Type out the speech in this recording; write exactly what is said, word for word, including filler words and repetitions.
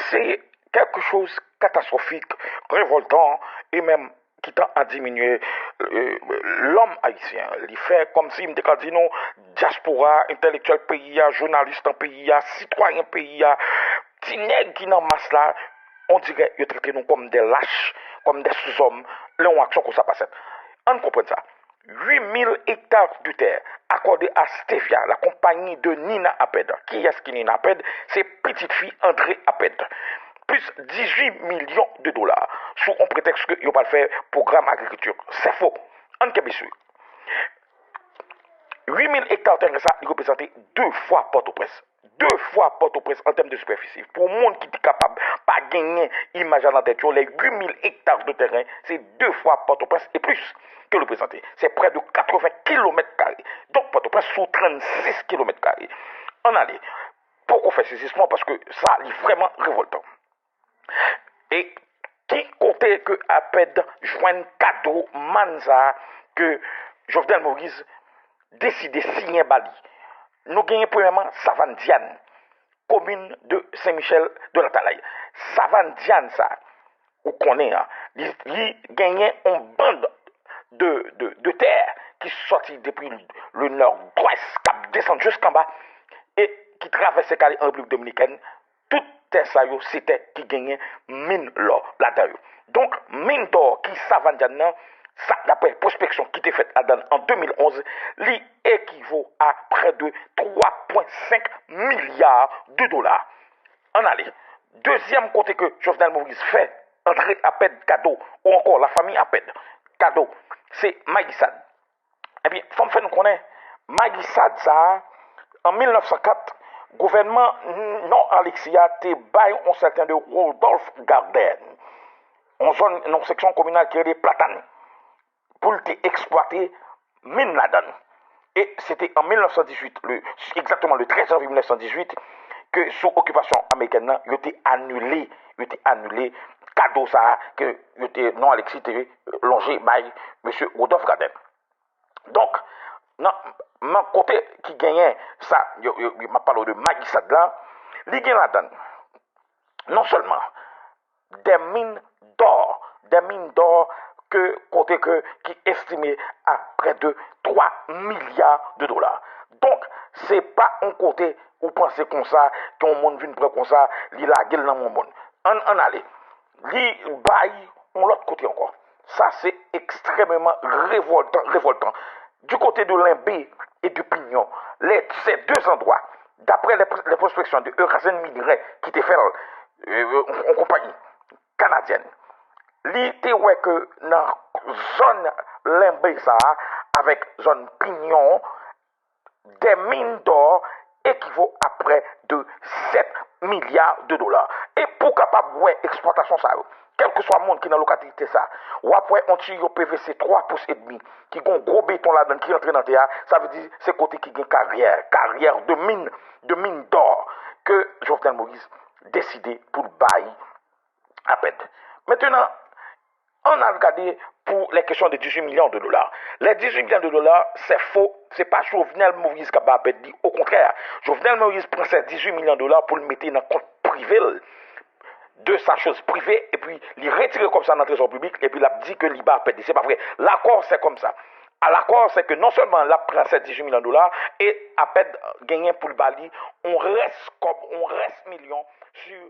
Se quelque chose catastrophique, révoltant et même ki tan a diminye euh, lòm ayisyen. Li fè kòmsi m te ka di nou dyaspora, entèlektyèl peyi a, jounalis nan peyi a, sitwayen peyi a, ti nèg ki nan mas la, on dirè yo trete nou kòm de lach, kòm de souzòm, lè yon aksyon konsa pa fèt. Ann konprann sa. Huit mille hectares de terre accordés à Stevia, la compagnie de Nina Aped. Kiyès ki Nina Aped? Se pitit fi André Aped. Plis dizuit milyon de dola sou on pretèks ke yo pral fè pwogram agrikilti. Se fo. Ann kenbe sou. Huit mille hectares teren sa, li reprezante de fwa Pòtoprens. De fwa Pòtoprens an tèm de sipèfisi. Pou moun ki te kapab pa genyen imaj la nan tèt yo, les huit mille hectares de terrain, se de fwa Pòtoprens e plis ke l reprezante. Se près de quatre-vingts kilomètres carrés. Donk, Pòtoprens sou trannsis kilomèt kare. Ann ale. Poko fè sezisman paske sa, li vrèman revòltan. E ki kote ke Aped jwenn kado mann sa a ke Jovenel Moïse deside siyen ba li? Nou genyen premyèman Savann Dyann, komin de Sen Michèl de Latalay. Savann Dyann sa, ou konnen an, li, li genyen on bann de, de, de tè ki sòti depi le nòdwès, k ap desann jiskanba, e ki travèse k ale an Repiblik Dominikèn. Tout tè sa yo, se tè ki genyen min lò ladan yo. Donk, min dò ki Savann Dyann nan, sa, daprè pwospeksyon ki te fèt ladan l an de mil onz, li ekivo a près de trois point cinq milliards de dola. Ann ale. Dezyèm kote ke Jovenel Moïse fè André Aped kado, ou ankò lafanmi Aped kado, se Mayisad. Ebyen, fò m fè nou konnen, Mayisad sa a, an mil nèf san kat, gouvènman Nò Alexis a te bay on sèten de Rodolphe Garden, on zòn, on seksyon kominal ki rele Platane, pou l te eksplwate min ladan l. E se te an mil nèf san dizuit, le, egzakteman le trèz janvye mil nèf san dizuit, ke sou okipasyon amerikèn nan, yo te anile, yo te anile kado sa a ke yo te, Nò Alexis te lonje bay mesye Rodolphe Garden. Donk, nan, nan kote ki genyen sa, yo, yo, yo, m ap pale w de Mayisad la, li gen ladan l, non sèlman des mines d'or, des mines d'or ke kote ke ki estime a près de trois milliards de dola. Donk, se pa on kote ou panse konsa, ke yon moun vin pran konsa, li lage l nan men yon moun. Ann, ann ale. Li bay yon lòt kote ankò. Sa se ekstrèmeman revòltan, revòltan. Du côté de Limbé et de Pignon, les, ces deux endroits, d'après les, les prospections de Eurasian Minerais ki te fè l, euh, yon konpayi kanadyèn, li te wè ke nan zòn Limbé sa a, avèk zòn Pignon, des mines d'or équivaut à près de sept milliards de dollars. E pou w kapab wè eksplwatasyon sa yo, kèlkeswa moun ki nan lokalite sa, w ap wè on tiyo P V C twa pous edmi ki gen gwo beton ladan l ki rantre nan tè a, sa vle di se kote ki gen karyè, karyè de mine, de mine d'or ke Jovenel Moïse deside pou l bay Aped. Maintenant, ann al gade pour les questions de dix-huit millions de dollars. Les dix-huit millions de dollars, c'est faux, se pa Jovenel Moïse k ap bay Aped li, okontrè, Jovenel Moïse pran ces dix-huit millions de dollars pou l mete nan kont prive l, de sa chose privée, epi li retire kòb sa nan trezò piblik, epi l ap di ke li ba Aped li. Se pa vre. L'accord, c'est comme ça. A, l'accord, c'est que non seulement l ap pran ces dix-huit millions de dollars, e Aped genyen pou l ba li on rès kòb, on rès milyon sur